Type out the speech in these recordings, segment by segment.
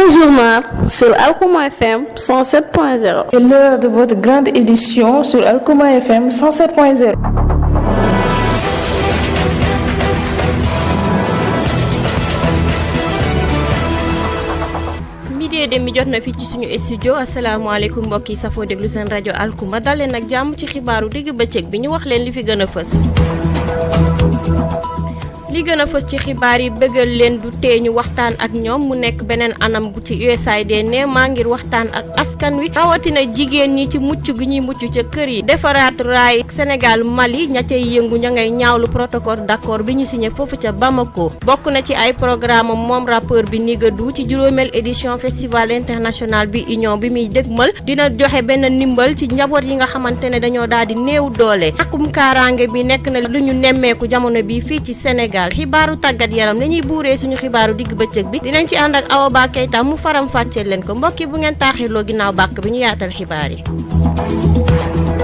journal sur Alkuma FM 107.0. C'est l'heure de votre grande édition sur Alkuma FM 107.0. demi jot na fi ci suñu studio asalaamaaleykum mbokk yi safoo déglu seen rajo Alkuma dal leen ak jàmm ci xibaaru digg bëccëg bi ñu wax leen li fi gën a fës. li gën a fës ci xibaar yi bëggal leen du tee ñu waxtaan ak ñoom mu nekk beneen anam gu ci USAID ne maa ngir waxtaan ak askan wi rawatina jigéen ñi ci mucc gi ñuy mucc ca kër yi defaraat raay Sénégal Mali ña cay yëngu ña ngay ñaawlu protocole d'accord bi ñu signé foofu ca Bamako bokk na ci ay programme moom rappeur bi Nigadou ci juróomeel édition festival international bi union bi muy dëgmal dina joxe benn ndimbal ci njaboot yi nga xamante ne dañoo daal di néew doole akum kaaraange bi nekk na lu ñu nemmeeku jamono bi fii ci Sénégal xibaaru tàggat yaram lañuy buuree suñu xibaaru digg bëccëg bi dinañ ci ànd ak Awa Ba Keita mu faram fàcceel leen ko mbokk yi bu ngeen taaxirloo ginnaaw bàkk bi ñu yaatal xibaar yi.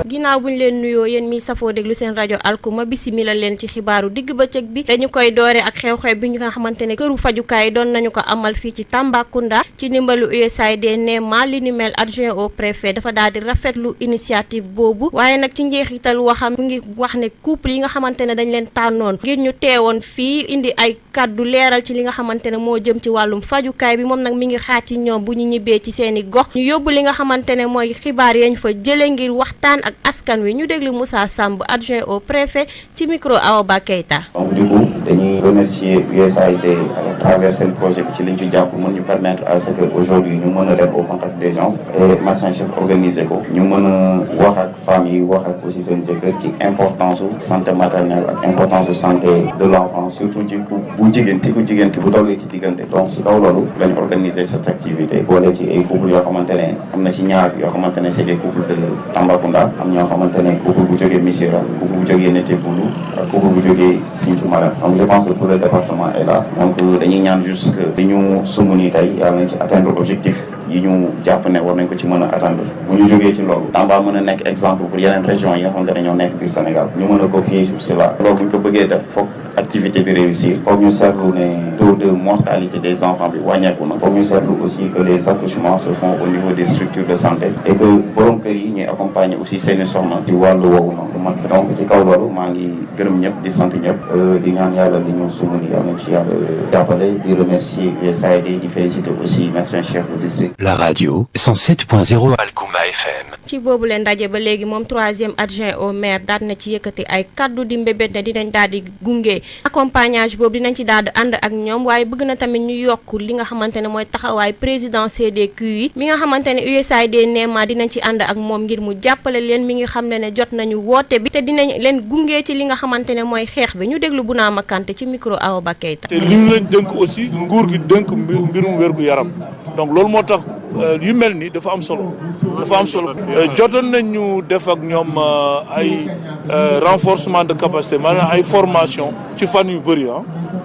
ginnaaw buñ leen nuyoo yéen mi safoo déglu seen rajo Alkuma bisimila leen ci xibaaru digg bëccëg bi dañu koy doore ak xew-xew bi ñu nga xamante ne këru fajukaay doon nañu ko amal fii ci Tambacounda ci ndimbalu USAID ne ma li ni mel adjoint au préfet dafa daal di rafetlu initiative boobu waaye nag ci njeexital waxam mu ngi wax ne couple yi nga xamante ne dañ leen tànnoon ngir ñu teewoon fii indi ay kaddu leeral ci li nga xamante ne moo jëm ci wàllum fajukaay bi moom nag mi ngi xaar ci ñoom bu ñu ñibbee ci seeni gox ñu yóbbu li nga xamante ne mooy xibaar yañ fa jële ngir waxtaan ak askan wi ñu déglu Moussa Samb adjoint au préfet ci micro Awa Ba Keita. donc du coup dañuy remercier USAID à travers seen projet bi ci liñ ci jàpp mën ñu permettre à ce que aujourd'hui ñu mën a dem au contact des gens et médecin chef organiser ko ñu mën a wax ak femmes yi wax ak aussi seen jëkkër ci importance su santé maternelle ak importance su santé de l'enfant surtout ci bu jigéen ki bu tollee ci diggante donc si kaw loolu lañ organiser cette activité boole ci ay couple yoo xamante ne am na ci ñaar yoo xamante ne c'est des couples de Tambacounda am ñoo xamante ne couple bu jógee Missirah couple bu jógee Netebulu ak couple bu jógee Sinthiou Malem donc je pense que tout le département est là donc dañuy ñaan juste que li ñu sumb nii tey yàlla nañ ci atteindre objectif yi ñu jàpp ne war nañ ko ci mën a atteindre bu ñu jógee ci loolu Tamba mën a nekk exemple pour yeneen région yi nga xamante ne ñoo nekk biir Sénégal ñu mën a copier sur cela loolu bu ñu ko bëggee def foog activité bi réussir foog ñu seetlu ne taux de mortalité des enfants bi wàññeeku na foog ñu seetlu aussi que les accouchements se font au niveau des structures de santé et que borom kër yi ñuy accompagner aussi seeni soxna ci wàllu woowu noonu man donc ci kaw loolu maa ngi gërëm ñëpp di sant ñëpp di ñaan yàlla li ñu sumb ni yàlla nañ ci yàlla jàppale di remercier USAID di féliciter aussi médecin chef du district. La radio 107.0 Alkuma FM. ci boobu leen ndaje ba léegi moom troisième adjoint au maire daal na ci yëkkati ay kaddu di mbébét ne dinañ daal di gunge accompagnage boobu dinañ ci daal di ànd ak ñoom waaye bëgg na tamit ñu yokk li nga xamante ne mooy taxawaay président CDQ yi mi nga xamante ne USAID neema dinañ ci ànd ak moom ngir mu jàppale leen mi ngi xam ne jot nañu woote bi te dinañ leen gunge ci li nga xamante ne mooy xeex bi ñu déglu bu naa makante ci micro Awa Ba Keita. te li ñu leen dënk aussi nguur gi dënk mbirum wérgu yaram donc loolu moo tax yu mel ni dafa am solo jotoon nañu def ak ñoom ay renforcement de capacité maanaam ay formation ci fan yu bëri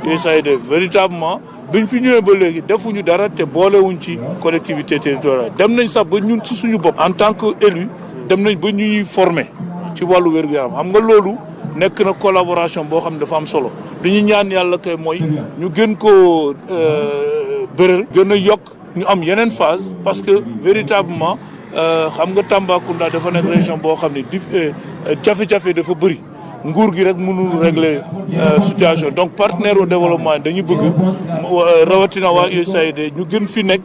USAID véritablement biñ fi ñëwee ba léegi defuñu dara te boolewuñ ci collectivité territoriale dem nañ sax ba ñun ci suñu bopp en tant que élu dem nañ ba ñuy former ci wàllu wérgu yaram xam nga loolu nekk na collaboration boo xam ne dafa am solo li ñu ñaan yàlla kay mooy ñu gën koo bëral gën a yokk ñu am yeneen phase parce que véritablement xam nga Tambacounda dafa nekk région boo xam ne jafe-jafe dafa bëri nguur gi rek mënul régler situation donc partenaire au développement dañu bëgg rawatina waa USAID ñu gën fi nekk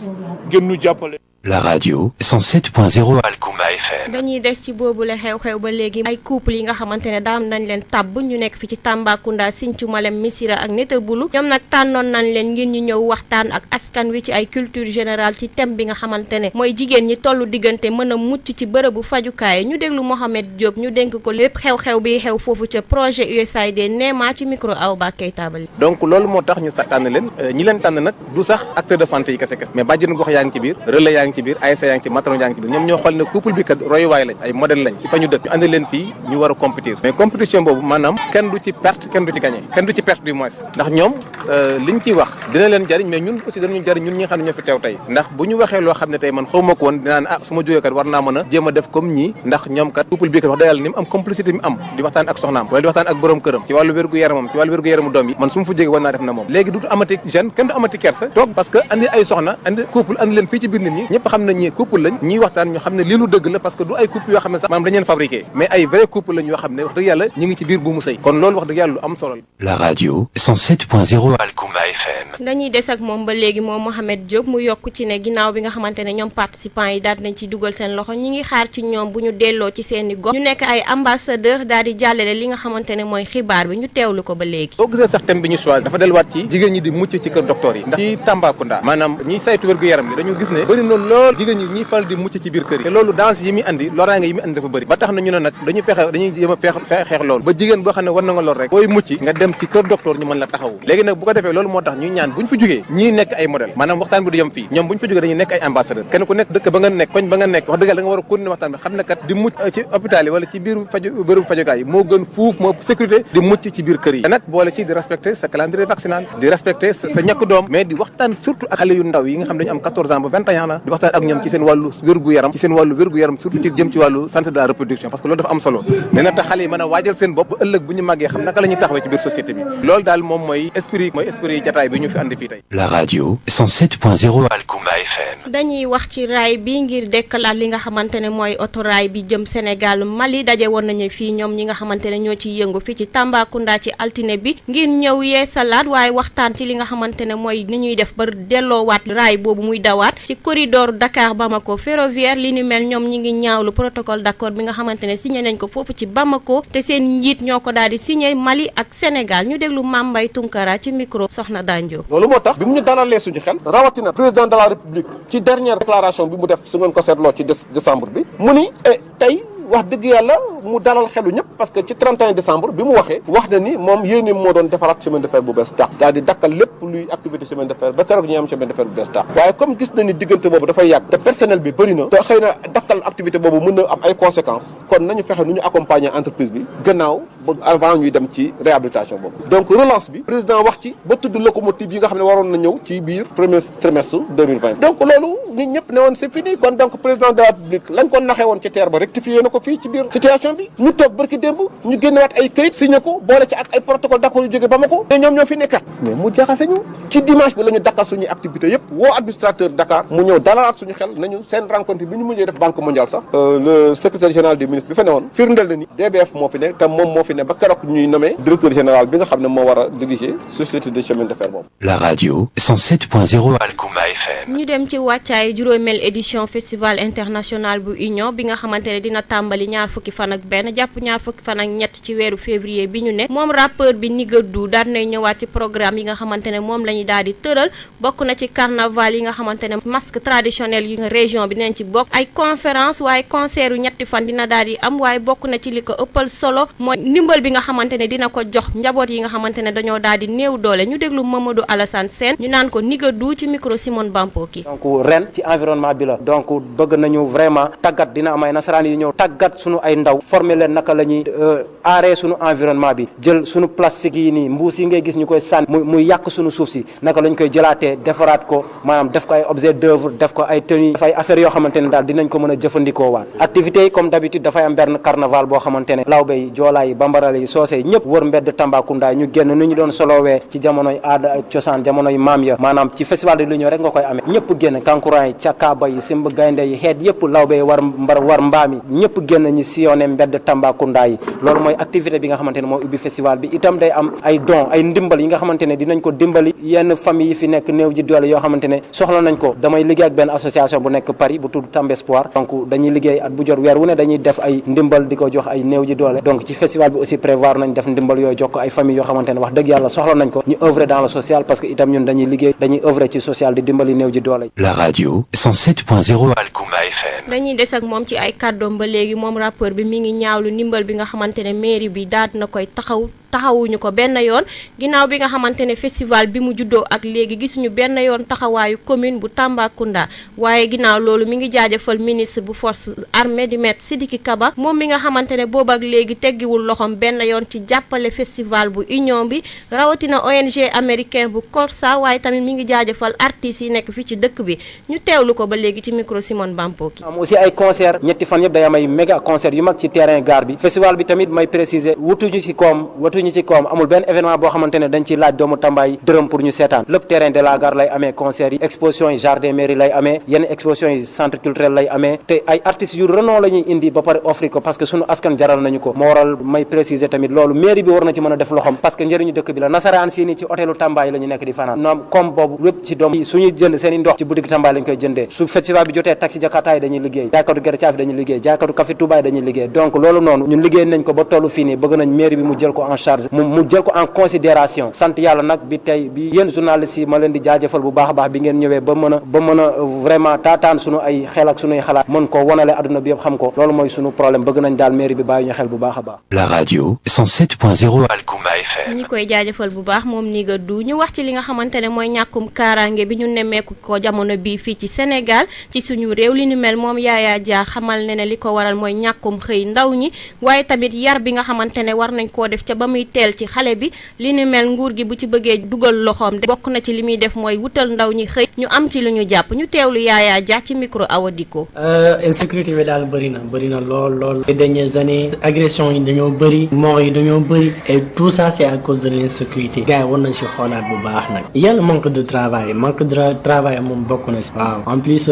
gën ñu jàppale. La radio 107.0 Alkuma FM. dañuy des ci boobule xew-xew ba léegi ay couple yi nga xamante ne daan nañ leen tabb ñu nekk fi ci Tambacounda Sinthiou Malem Missirah ak Netebulu ñoom nag tànnoon nañ leen ngir ñu ñëw waxtaan ak askan wi ci ay culture générale ci thème bi nga xamante ne mooy jigéen ñi tollu diggante mën a mucc ci bërëbu fajukaay ñu déglu Mohamed Diop ñu dénk ko lépp xew-xew bi xew foofu ca projet USAID neema ci micro Awa Ba Keita ba donc loolu moo tax ñu tànn leen ñi leen tànn nag du sax acteur de santé yi kese mais bàjjenu gox yaa ngi ci biir relais yaa ngi ci biir ASC yaa ngi ci matron yaa ngi ci biir ñoom ñoo xool ne couple bi kat royuwaay lañ ay modèle lañ ci fa ñu dëkk ñu andi leen fii ñu war a compétir mais compétition boobu maanaam kenn du ci perte kenn du ci gagné kenn du ci perte du moins ndax ñoom liñ ciy wax dina leen jariñ mais ñun aussi danañu jariñ ñun ñi nga xam ne ñoo fi teew tey ndax bu ñu waxee loo xam ne tey man xaw ma ko woon dinaa ne su ma jógee kat war naa mën a jéem a def comme ñii ndax ñoom kat couple bi kat wax dëgg yàlla ni mu am complicité mi am di waxtaan ak soxnaam wala di waxtaan ak borom këram ci wàllu wér-gu-yaramam ci wàllu wér-gu-yaramu doom yi man su ma fa jógee war naa def na moom léegi du amati jeune kenn du amati kersa toog parce que andi ay soxna andi couple andi leen fii ci biir nit ñi ñëpp xam na ñi couple lañ ñiy waxtaan ñu xam ne lii lu dëgg la parce que du ay couple yoo xam ne sax maanaam dañ leen fabriqué mais ay vrai couple lañ yoo xam ne wax dëgg yàlla ñi ngi ci biir bu mu sëy kon loolu wax dëgg yàlla lu am solo La radio 107.0 Alkuma FM. dañuy des ak moom ba léegi moom Mohamed Diop mu yokk ci ne ginnaaw bi nga xamante ne ñoom participants yi daal nañ ci dugal seen loxo ñi ngi xaar ci ñoom bu ñu delloo ci seeni gox ñu nekk ay ambassadeur daal di jàllale li nga xamante ne mooy xibaar bi ñu teewlu ko ba léegi. soo gisee sax thème bi ñu choisir dafa delluwaat ci jigéen ñi di mucc ci kër docteur yi ndax ci Tambacounda maanaam ñiy saytu wér-gu-yaram bi dañu gis ne bëri na lool jigéen ñi ñiy faral di mucc ci biir kër yi te loolu danger yi muy andi loraange yi muy andi dafa bëri ba tax na ñu ne nag dañuy jéem a xeex loolu ba jigéen boo xam ne war na nga lor rek booy mucc nga dem ci kër docteur ñu mën la taxawu léegi nag bu ko defee loolu moo tax ñuy ñaan bu ñu fa jógee ñii nekk ay modèle maanaam waxtaan bi du yem fii ñoom bu ñu fa jógee dañuy nekk ay ambassadeur kenn ku nekk dëkk ba nga nekk koñ ba nga nekk wax dëgg yàlla da nga war a continuer waxtaan bi xam ne kat di mucc ci hôpital yi wala ci biir bërëbu fajukaay yi moo gën fuuf moo sécurité di mucc ci biir kër yi te nag boole ci di respecter sa calendrier vaccinal di respecter sa ñàkk doom mais di waxtaan surtout ak xale yu ndaw yi nga xam dañu am 14 ans ba 21 ans la di waxtaan ak ñoom ci seen wàllu wér-gu-yaram surtout ci jëm ci wàllu santé de la reproduction parce que loolu dafa am solo dina tax xale yi mën a waajal seen bopp ba ëllëg bu ñu màggee xam naka la ñuy taxawee ci biir société bi loolu daal moom mooy esprit jataay bi ñu fi andi fii tey. La radio 107.0 Alkuma FM. dañuy wax ci raay bi ngir dekkalaat li nga xamante ne mooy autorail bi jëm Sénégal Mali daje woon nañu fii ñoom ñi nga xamante ne ñoo ciy yëngu fii ci Tambacounda ci altine bi ngir ñëw yeesalaat waaye waxtaan ci li nga xamante ne mooy ni ñuy def ba delloowaat raay boobu muy dawaat ci corridor Dakar Bamako ferroviaire li ni mel ñoom ñi ngi ñaawlu protocole d'accord bi nga xamante ne signé nañ ko foofu ci Bamako te seen njiit ñoo ko daal di signé Mali ak Sénégal ñu déglu Mame Mbaye Tunkara ci micro Sokhna dandio. loolu moo tax bi mu ñu dalalee suñu xel rawatina président de la république ci dernière déclaration bi mu def su ngeen ko seetloo ci décembre bi mu ni tey wax dëgg yàlla mu dalal xelu ñëpp parce que ci 31 décembre bi mu waxee wax na ni moom yéene moo doon defaraat chemin de fer bu bees tàq daal di dakkal lépp luy activité chemin de fer ba keroog ñu am chemin de fer bu bees tàq waaye comme gis na ni diggante boobu dafay yàgg te personnel bi bëri na te xëy na dakkal activité boobu mën na am ay conséquences kon nañu fexe nu ñu accompagner entreprise bi gannaaw ba avant ñuy dem ci réhabilitation boobu donc relance bi président wax ci ba tudd locomotive yi nga xam ne waroon na ñëw ci biir premier trimestre 2020 donc loolu nit ñëpp ne woon c'est fini kon donc président de la république lañ ko naxee woon ci terre ba rectifié na ko fii ci biir situation bi ñu toog barki démb ñu génnewaat ay këyit signé ko boole ci ak ay protocole d'accord yu jóge Bamako te ñoom ñoo fi nekkat mais mu jaxase ñu ci dimanche bi la ñu dakkal suñuy activité yëpp woo administrateur Dakar mu ñëw dalalaat suñu xel nañu seen rencontre bi ñu mujjee def banque mondiale sax le secrétaire général du ministre bi fa ne woon firndeel na ni DBF moo fi ne te moom moo fi ne ba keroog ñuy nommé directeur général bi nga xam ne moo war a diriger société de chemin de fer boobu. La radio 107.0 Alkuma FM. ñu dem ci wàccaay juróomeel édition festival international bu Union bi nga xamante ne dina tàmbali ñaar fukki fan ak benn jàpp ñaar fukki fan ak ñett ci weeru février bi ñu ne moom rappeur bi Nigadou daan nay ñëwaat ci programme yi nga xamante ne moom la ñu daal di tëral bokk na ci carnaval yi nga xamante ne masque traditionnel yi nga région bi dinañ ci bokk ay conférence waaye concert yu ñetti fan dina daal di am waaye bokk na ci li ko ëppal solo mooy ndimbal bi nga xamante ne dina ko jox njaboot yi nga xamante ne dañoo daal di néew doole ñu déglu Mamadou Alassane Sène ñu naan ko Nigadou ci micro Simone Bampoki. donc ren ci environnement bi la donc bëgg nañu vraiment tàggat dina am ay nasaraan yu ñëw tàggat suñu ay ndaw former leen naka la ñuy aaree suñu environnement bi jël suñu plastique yi nii mbuus yi ngay gis ñu koy sànni muy yàq suñu suuf si naka lañ koy jëlaatee defaraat ko maanaam def ko ay objet d'œuvre def ko ay tenue dafay affaire yoo xamante ne daal dinañ ko mën a jëfandikoo waat activités yi comme d'habitude dafay am benn carnaval boo xamante ne lawbe yi joolaa yi bambara yi soose yi ñëpp wër mbedd Tambacounda ñu génn nu ñu doon solowee ci jamonoy aada ak cosaan jamonoy maam ya maanaam ci festival de l'Union rek nga koy amee ñëpp génn kankurang yi cakaaba yi simb gaynde yi xeet yëpp lawbe yi war mbaam yi ñëpp génn ñi sillonné mbedd Tambacounda yi loolu mooy activité bi nga xamante ne mooy ubbi festival bi itam day am ay don ay ndimbal yi nga xamante ne dinañ ko dimbali yenn famille yi fi nekk néew ji doole yoo xamante ne soxla nañ ko damay liggéey ak benn association bu nekk Paris bu tudd Tambe Espoir donc dañuy liggéey at bu jot weer wu ne dañuy def ay ndimbal di ko jox ay néew ji doole donc ci festival bi aussi prévoir nañ def ndimbal yooyu jox ko ay famille yoo xamante ne wax dëgg yàlla soxla nañ ko ñu œuvrer dans le social parce que itam ñun dañuy liggéey dañuy œuvrer ci social di dimbali néew ji doole. La radio 107.0 Alkuma FM. dañuy des ak moom ci ay kàddoom ba léegi moom rappeur bi mi ngi ñaawlu ndimbal bi nga xamante ne mairie bi daal na koy taxaw taxawuñu ko benn yoon ginnaaw bi nga xamante ne festival bi mu juddoo ak léegi gisuñu benn yoon taxawaayu commune bu Tambacounda waaye ginnaaw loolu mi ngi jaajëfal ministre bu force armée di Maître Sidiki Kaba moom mi nga xamante ne boobu ak léegi teggiwul loxoom benn yoon ci jàppale festival bu union bi rawatina ONG américain bu Corsa waaye tamit mi ngi jaajëfal artistes yi nekk fii ci dëkk bi ñu teewlu ko ba léegi ci micro Simone Bampoki. am aussi ay concert ñetti fan yëpp day am ay méga concert yu mag ci terrain gare bi festival bi tamit may préciser watuñu ci koom amul benn événement boo xamante ne dañ ci laaj doomu Tambaay dërëm pour ñu seetaan lépp terrain de la gare lay amee concert yi exposition yi jardin mairie lay amee yenn exposition yi centre culturel lay amee te ay artistes yu renom la ñuy indi ba pare offrir ko parce que suñu askan jaral nañu ko moo waral may préciser tamit loolu mairie bi war na ci mën a def loxom parce que njëriñu dëkk bi la nasaraan si ni ci hôtelu Tambaay la ñu nekk di fanaan ñoom comme boobu lépp ci doom suñuy jënd seen i ndox ci boutique Tambaay lañ koy jëndee su festival bi jotee taxi Jakarta yi dañuy liggéey jaaykatu gerte caaf dañuy liggéey jaaykatu café Touba dañuy liggéey donc loolu noonu ñun liggéey nañ ko ba tollu fii nii bëgg nañ mairie bi mu jël ko en charge mu jël ko en considération sant yàlla nag bi tey bi yéen journalistes yi ma leen di jaajëfal bu baax a baax bi ngeen ñëwee ba mën a vraiment taataan suñu ay xel ak suñuy xalaat mën ko wonale adduna bi yëpp xam ko loolu mooy suñu problème bëgg nañ daal mairie bi bàyyi ñu xel bu baax a baax. La radio 107.0 Alkuma FM. ñi koy jaajëfal bu baax moom ni nga du ñu wax ci li nga xamante ne mooy ñàkkum kaaraange bi ñu nemmeeku ko jamono bii fii ci Sénégal ci suñu réew li ñu mel moom Yaya Dia xamal ne li ko waral mooy ñàkkum xëy ndaw ñi waaye tamit yar bi nga xamante ne war nañ koo def ca ba muy teel ci xale bi li ñu mel nguur gi bu ci bëggee dugal loxoom de bokk na ci li muy def mooy wutal ndaw ñi xëy ñu am ci lu ñu jàpp ñu teewlu Yaya Dia ci micro Awa Diko. Insécurité bi daal bëri na lool les dernières années agression yi dañoo bëri mort yi dañoo bëri et tout ça c'est à cause de l'insécurité gars yi war nañ si xoolaat bu baax nag yàlla manque de travail moom bokk na si waaw en plus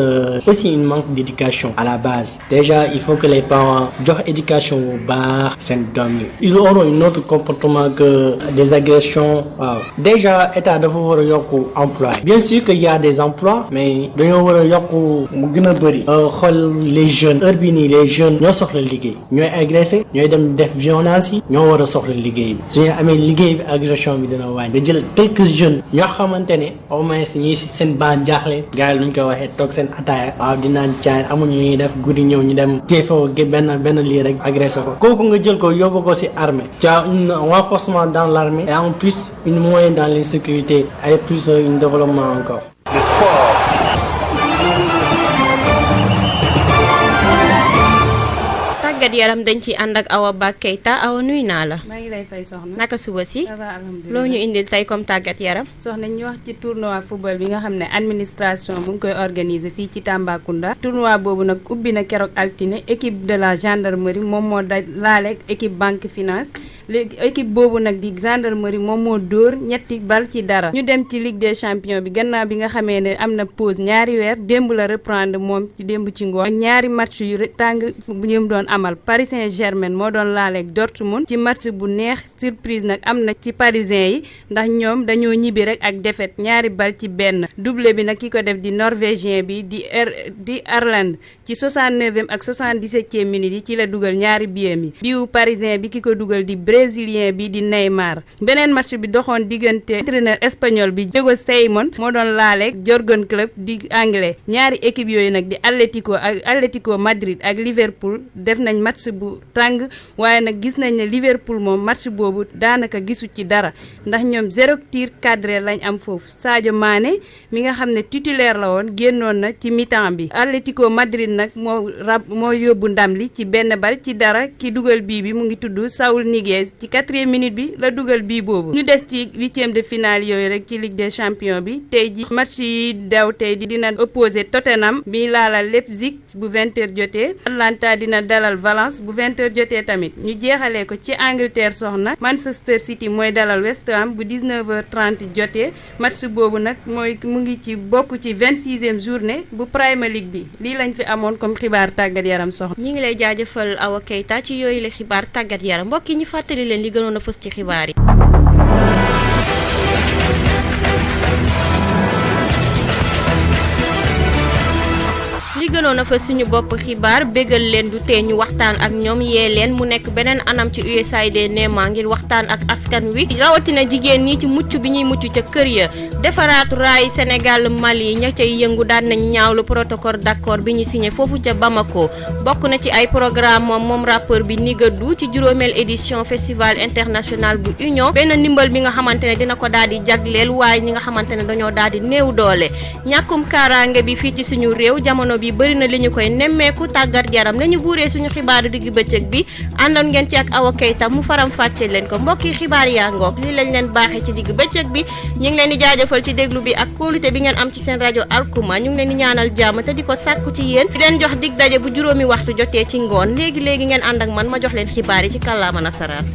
aussi une manque d'éducation à la base déjà il faut que les parents jox éducation bu baax seen doom yi ils auront un autre comportement que des agressions waaw déjà état dafa war a yokk emploi bien sûr que y a des emplois mais dañoo war a yokk mu gën a bëri xool les jeunes heure bi nii les jeunes ñoo soxla liggéey ñooy agressé ñooy dem def violence yi ñoo war a soxla liggéey bi suñu amee liggéey bi agression bi dina wàññi nga jël quelques jeunes ñoo xamante ne au moins ñii si seen baan jaaxle gars yi luñ ko waxee toog seen ataaya waaw di naan caay amuñu ñuy def guddi ñëw ñu dem téefoo benn lii rek agressé ko kooku nga jël ko yóbbu ko si armée tu as un renforcement dans l'armée et en plus une moyen dans l'insécurité et plus un développement encore. Le sport. tàggat yaram dañ ci ànd ak Awa Ba Keita Awa nuyu naa la. maa ngi lay fay soxna. naka suba si. ça va alhamdulilah loo ñu indil tey comme tàggat yaram. soxna ñu wax ci tournoi football bi nga xam ne administration bu ngi koy organiser fii ci Tambacounda. tournoi boobu nag ubbi na keroog altine équipe de la gendarmerie moom moo da laaleeg équipe banque finance léegi équipe boobu nag di gendarmerie moom moo dóor ñetti bal ci dara. ñu dem ci Ligue des champions bi gannaaw bi nga xamee ne am na pause ñaari weer démb la reprendre moom ci démb ci ngoon. ñaari match yu tàng bu ñu doon amal Paris Saint-Germain moo doon laaleeg Dortmund ci match bu neex surprise nag am na ci parisien yi ndax ñoom dañoo ñibbi rek ak défaite ñaari bal ci benn doublé bi nag ki ko def di norvégien bi di Haaland ci 69e ak 77e minute yi ci la dugal ñaari biyam yi biwu parisien bi ki ko dugal di brésilien bi di Neymar. beneen match bi doxoon diggante entraîneur espagnol bi Diego Simeone moo doon laaleeg Jürgen Klopp di anglais ñaari équipe yooyu nag di Atlético Madrid ak Liverpool def nañ match bu tàng waaye nag gis nañ ne Liverpool moom match boobu daanaka gisu ci dara ndax ñoom 0 tir cadré lañ am foofu Sadio Mané mi nga xam ne titulaire la woon génnoon na ci mi-temps bi Atlético Madrid nag moo yóbbu ndam li ci benn bal ci dara ki dugal bii bi mu ngi tudd Saúl Ñíguez ci 4e minute bi la dugal bii boobu ñu des ci 8e de finale yooyu rek ci Ligue des champions bi tey ji match yi daw tey di dina opposé Tottenham bi laala Leipzig bu 20h jotee Atlanta dina dalal Valence bu 20h jotee tamit ñu jeexalee ko ci Angleterre soxna Manchester City mooy dalal West Ham bu 19h30 jotee match boobu nag mooy mu ngi ci bokk ci 26e journée bu Premier League bi lii lañ fi amoon comme xibaar tàggat yaram soxna. ñi ngi lay jaajëfal Awa Keita ci yooyu la xibaar tàggat yaram mbokk yi ñu fàttali leen li gënoon a fës ci xibaar yi. li gënoon a fa suñu bopp xibaar bégal leen du tee ñu waxtaan ak ñoom yee leen mu nekk beneen anam ci USAID NEMA ngir waxtaan ak askan wi rawatina jigéen ñi ci mucc bi ñuy mucc ca kër ya defaraatu raay Sénégal Mali ña cay yëngu daan nañ ñaawlu protocole d'accord bi ñu signé foofu ca Bamako bokk na ci ay programme moom rappeur bi Nigadou ci juróomeel édition festival international bu Union benn ndimbal bi nga xamante ne dina ko daal di jagleel waaye ñi nga xamante ne dañoo daal di néew doole ñàkkum kaaraange bi fii ci suñu réew jamono bi bëri na li ñu koy nemmeeku tàggat yaram nañu buuree suñu xibaaru digg bëccëg bi àndoon ngeen ci ak Awa Keita mu faram fàcce leen ko mbokki xibaar yaa ngoog lii lañ leen baaxee ci digg bëccëg bi ñu ngi leen di jaajëfal ci déglu bi ak kóolute bi ngeen am ci seen rajo Alkuma ñu ngi leen di ñaanal jàmm te di ko sàkku ci yéen di leen jox dig daje bu juróomi waxtu jotee ci ngoon léegi ngeen ànd ak man ma jox leen xibaar yi ci kàllaama nasaraan